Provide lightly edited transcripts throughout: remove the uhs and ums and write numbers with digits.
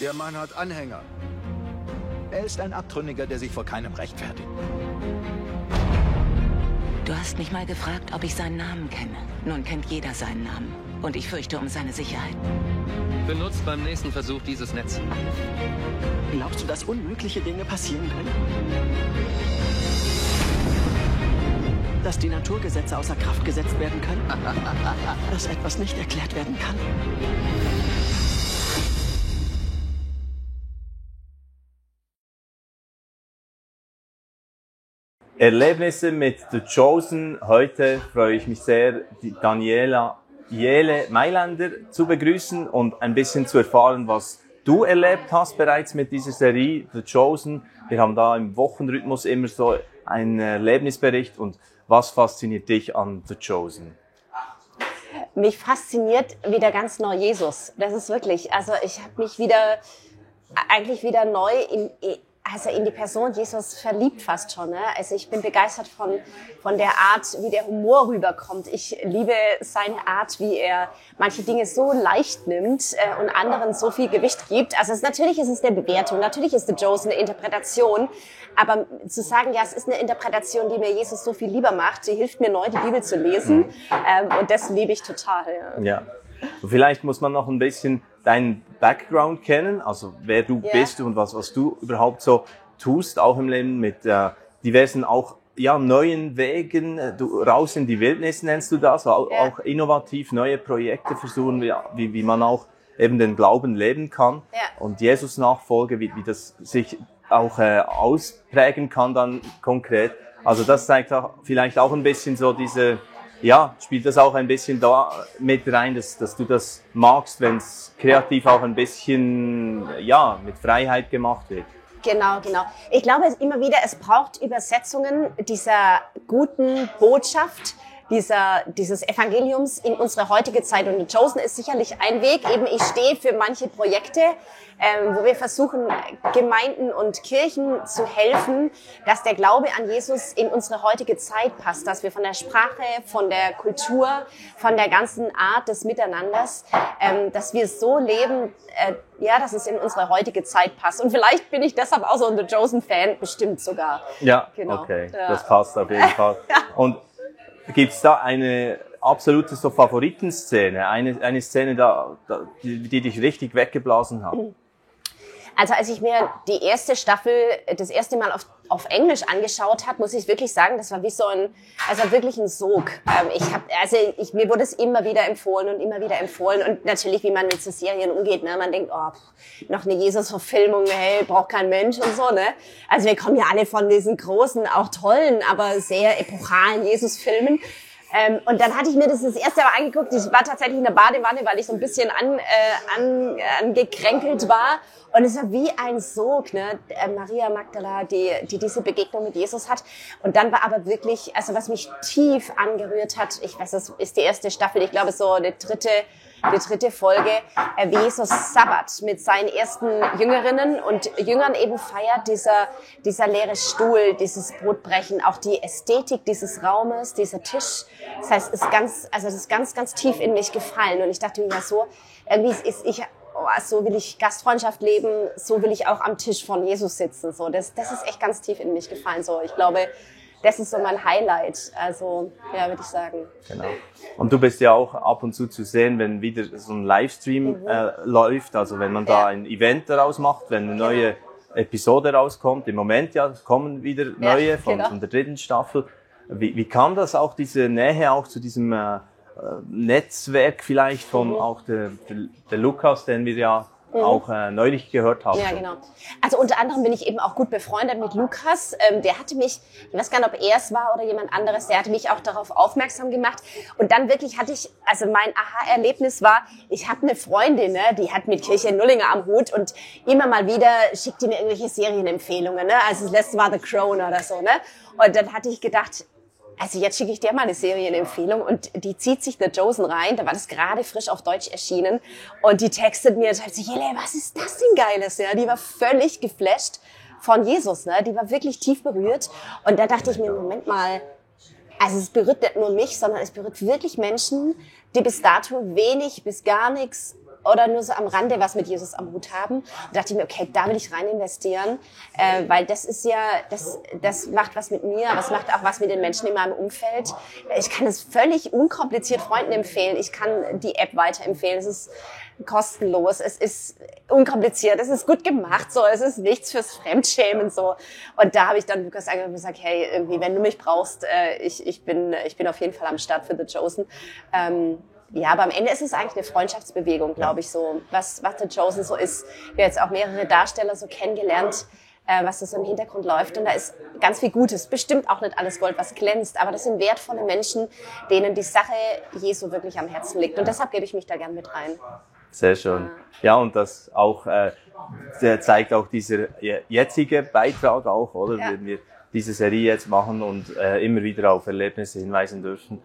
Der Mann hat Anhänger. Er ist ein Abtrünniger, der sich vor keinem rechtfertigt. Du hast mich mal gefragt, ob ich seinen Namen kenne. Nun kennt jeder seinen Namen. Und ich fürchte um seine Sicherheit. Benutzt beim nächsten Versuch dieses Netz. Glaubst du, dass unmögliche Dinge passieren können? Dass die Naturgesetze außer Kraft gesetzt werden können? Dass etwas nicht erklärt werden kann? Erlebnisse mit The Chosen. Heute freue ich mich sehr, die Daniela Jele Mailänder zu begrüßen und ein bisschen zu erfahren, was du erlebt hast bereits mit dieser Serie The Chosen. Wir haben da im Wochenrhythmus immer so einen Erlebnisbericht. Und was fasziniert dich an The Chosen? Mich fasziniert wieder ganz neu Jesus. Das ist wirklich, also ich habe mich eigentlich wieder neu in die Person Jesus verliebt fast schon. Ne? Also ich bin begeistert von der Art, wie der Humor rüberkommt. Ich liebe seine Art, wie er manche Dinge so leicht nimmt und anderen so viel Gewicht gibt. Also natürlich ist es eine Bewertung, natürlich ist The Chosen eine Interpretation, aber zu sagen, ja, es ist eine Interpretation, die mir Jesus so viel lieber macht, die hilft mir neu, die Bibel zu lesen und das liebe ich total. Ja. Vielleicht muss man noch ein bisschen deinen Background kennen, also wer du bist und was du überhaupt so tust, auch im Leben mit diversen auch neuen Wegen, du raus in die Wildnis nennst du das, auch innovativ neue Projekte versuchen, wie man auch eben den Glauben leben kann und Jesus Nachfolge, wie das sich auch ausprägen kann dann konkret. Also das zeigt auch vielleicht auch ein bisschen so diese, spielt das auch ein bisschen da mit rein, dass du das magst, wenn es kreativ auch ein bisschen, mit Freiheit gemacht wird. Genau. Ich glaube immer wieder, es braucht Übersetzungen dieser guten Botschaft, dieses Evangeliums in unsere heutige Zeit. Und The Chosen ist sicherlich ein Weg. Eben, ich stehe für manche Projekte, wo wir versuchen, Gemeinden und Kirchen zu helfen, dass der Glaube an Jesus in unsere heutige Zeit passt, dass wir von der Sprache, von der Kultur, von der ganzen Art des Miteinanders, dass wir so leben, dass es in unsere heutige Zeit passt. Und vielleicht bin ich deshalb auch so ein The Chosen-Fan, bestimmt sogar. Ja, genau. Okay, das passt auf jeden Fall. Und gibt's da eine absolute so Favoritenszene, eine Szene, die dich richtig weggeblasen hat? Also als ich mir die erste Staffel das erste Mal auf Englisch angeschaut habe, muss ich wirklich sagen, das war wie so wirklich ein Sog. Mir wurde es immer wieder empfohlen und natürlich, wie man mit so Serien umgeht, ne? Man denkt, noch eine Jesus-Verfilmung, hey, braucht kein Mensch und so, ne? Also wir kommen ja alle von diesen großen, auch tollen, aber sehr epochalen Jesus-Filmen. Und dann hatte ich mir das erste Mal angeguckt. Ich war tatsächlich in der Badewanne, weil ich so ein bisschen angekränkelt war. Und es war wie ein Sog, ne? Maria Magdala, die diese Begegnung mit Jesus hat. Und dann war aber wirklich, also was mich tief angerührt hat, ich weiß, das ist die erste Staffel, ich glaube so die dritte Folge, wie Jesus Sabbat mit seinen ersten Jüngerinnen und Jüngern eben feiert, dieser leere Stuhl, dieses Brotbrechen, auch die Ästhetik dieses Raumes, dieser Tisch. Das heißt, das ist ganz, ganz tief in mich gefallen. Und ich dachte mir, so will ich Gastfreundschaft leben, so will ich auch am Tisch von Jesus sitzen. So, das ist echt ganz tief in mich gefallen. So, ich glaube, das ist so mein Highlight. Also, würde ich sagen. Genau. Und du bist ja auch ab und zu sehen, wenn wieder so ein Livestream läuft, also wenn man da ein Event daraus macht, wenn eine neue Episode rauskommt. Im Moment kommen wieder neue von der dritten Staffel. Wie kam das auch, diese Nähe auch zu diesem Netzwerk vielleicht von auch der Lukas, den wir auch neulich gehört haben. Ja, genau. Also unter anderem bin ich eben auch gut befreundet mit Lukas. Der hatte mich, ich weiß gar nicht, ob er es war oder jemand anderes, der hatte mich auch darauf aufmerksam gemacht. Und dann wirklich mein Aha-Erlebnis war, ich habe eine Freundin, ne, die hat mit Kirche Nullinger am Hut und immer mal wieder schickt die mir irgendwelche Serienempfehlungen. Ne? Also das letzte war The Crown oder so. Ne? Und dann hatte ich gedacht, also jetzt schicke ich dir mal eine Serienempfehlung und die zieht sich The Chosen rein, da war das gerade frisch auf Deutsch erschienen und die textet mir und sagt sich, Jelle, was ist das denn Geiles? Ja, die war völlig geflasht von Jesus, ne? Die war wirklich tief berührt und da dachte ich mir, Moment mal, also es berührt nicht nur mich, sondern es berührt wirklich Menschen, die bis dato wenig bis gar nichts oder nur so am Rande was mit Jesus am Hut haben. Und dachte ich mir, okay, da will ich rein investieren, weil das ist ja, das macht was mit mir, aber es macht auch was mit den Menschen in meinem Umfeld. Ich kann es völlig unkompliziert Freunden empfehlen. Ich kann die App weiterempfehlen. Es ist kostenlos, es ist unkompliziert, es ist gut gemacht, so, es ist nichts fürs Fremdschämen, so. Und da habe ich dann Lukas angerufen und gesagt, hey, irgendwie, wenn du mich brauchst, ich bin auf jeden Fall am Start für The Chosen. Ja, aber am Ende ist es eigentlich eine Freundschaftsbewegung, glaube ich, so, was The Chosen so ist. Wir haben jetzt auch mehrere Darsteller so kennengelernt, was da so im Hintergrund läuft. Und da ist ganz viel Gutes. Bestimmt auch nicht alles Gold, was glänzt, aber das sind wertvolle Menschen, denen die Sache Jesu wirklich am Herzen liegt. Und deshalb gebe ich mich da gern mit rein. Sehr schön. Ja, und das auch zeigt auch dieser jetzige Beitrag auch, oder? Ja. Wenn wir diese Serie jetzt machen und immer wieder auf Erlebnisse hinweisen dürfen.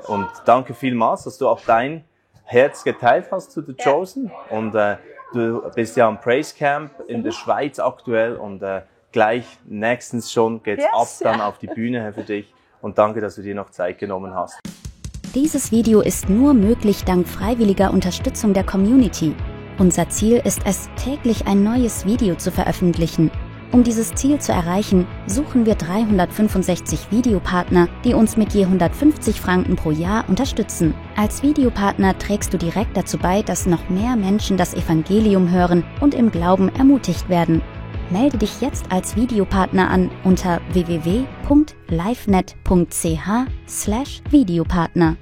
Und danke vielmals, dass du auch dein Herz geteilt hast zu The Chosen. Und du bist ja am Praise Camp in der Schweiz aktuell und gleich nächstens schon geht's ab dann auf die Bühne für dich. Und danke, dass du dir noch Zeit genommen hast. Dieses Video ist nur möglich dank freiwilliger Unterstützung der Community. Unser Ziel ist es, täglich ein neues Video zu veröffentlichen. Um dieses Ziel zu erreichen, suchen wir 365 Videopartner, die uns mit je 150 Franken pro Jahr unterstützen. Als Videopartner trägst du direkt dazu bei, dass noch mehr Menschen das Evangelium hören und im Glauben ermutigt werden. Melde dich jetzt als Videopartner an unter www.livenet.ch/Videopartner.